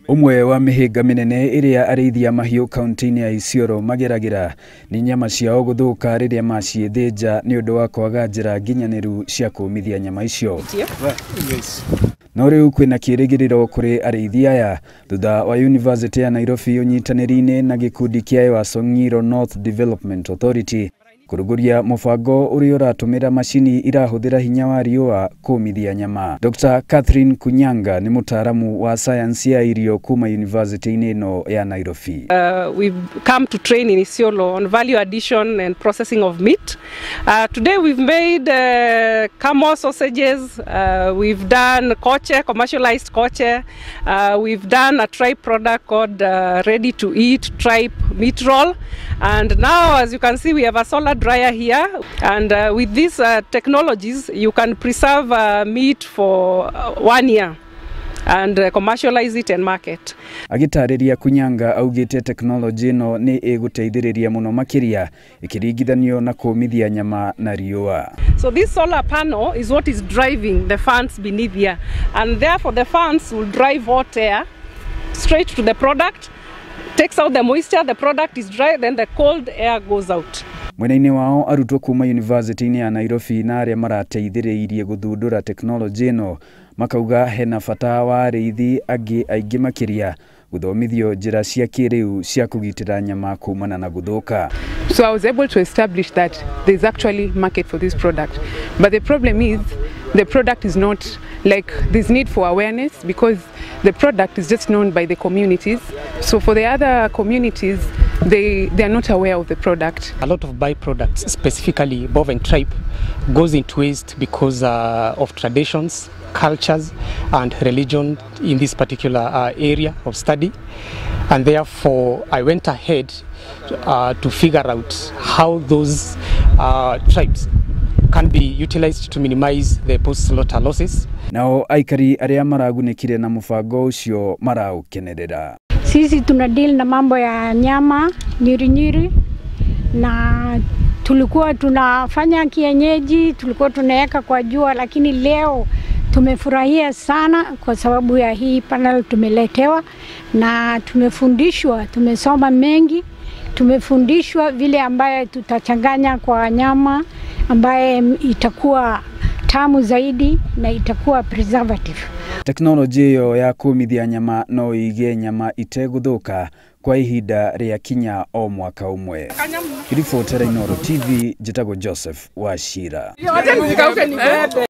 Ũmwe wa mĩhĩnga mĩnene ĩrĩa arĩithi a mahiũ kaunti-inĩ ya Isiolo mageragĩra nĩ nyama ciao gũthũka rĩrĩa maciĩthĩnja nĩ ũndũ wa kwaga njĩra nginyanĩru cia kũmithia nyama icio. No rĩu kwĩna kĩĩrĩgĩrĩro kũrĩ arĩithi aya thutha wa University ya Nairobi ũnyitanĩri-inĩ na gĩkundi kĩa Ewaso Ng'iro North Development Authority kũrugũria mũbango ũrĩa ũratũmĩra macini irahũthĩra hinya wa riũa kũmithia nyama. Dr. Catherine Kunyanga nĩ mũtaaramu wa sayansi ya irio kuma university-inĩ ĩno ya Nairobi. We've come to train in Isiolo on value addition and processing of meat. Today we've made camel sausages, we've done koche, commercialized koche, we've done a tripe product called ready to eat tripe meat roll, and now as you can see we have a solar dryer here, and with these technologies you can preserve meat for 1 year and commercialize it and market. Agĩtarĩria Kunyanga augĩte teknolojĩ ĩno nĩ ĩgũteithĩrĩria mũno makĩria ĩkĩringithanio na kũmithia nyama na riũa. So this solar panel is what is driving the fans beneath here, and therefore the fans will drive hot air straight to the product, takes out the moisture, the product is dry, then the cold air goes out. Mwena-inĩ wao arutwo kuma University-inĩ ya Nairobi na arĩa marateithĩrĩirie gũthundũra teknolojĩ ĩno makauga hena bata wa arĩithi angĩ aingĩ makĩria gũthomithio njĩra cia kĩrĩu cia kũgitĩra nyama kumana na gũthũka. So I was able to establish that there's actually market for this product. But the problem is the product is not like there's need for awareness because the product is just known by the communities. So for the other communities, they are not aware of the product. A lot of byproducts, specifically bovine tripe, goes into waste because of traditions, cultures and religion in this particular area of study. And therefore I went ahead to figure out how those tribes can be utilized to minimize the post-slaughter losses. Nao aikari arĩa maragunĩkire na mũbango ũcio maraũkenerera. Sisi tuna deal na mambo ya nyama nyiri nyiri, na tulikuwa tunafanya kienyeji, tulikuwa tunaweka kwa jua, lakini leo tumefurahia sana kwa sababu ya hii panel tumeletewa na tumefundishwa, tumesoma mengi, tumefundishwa vile ambaye tutachanganya kwa nyama ambaye itakuwa tamu zaidi na itakuwa preservative. Teknolojĩ ĩyo ya kũmithia nyama no ĩige nyama itegũthũka kwa ihinda rĩa kinya o mwaka ũmwe. Ribotera Inooro TV, njĩtagwo Joseph Wachira.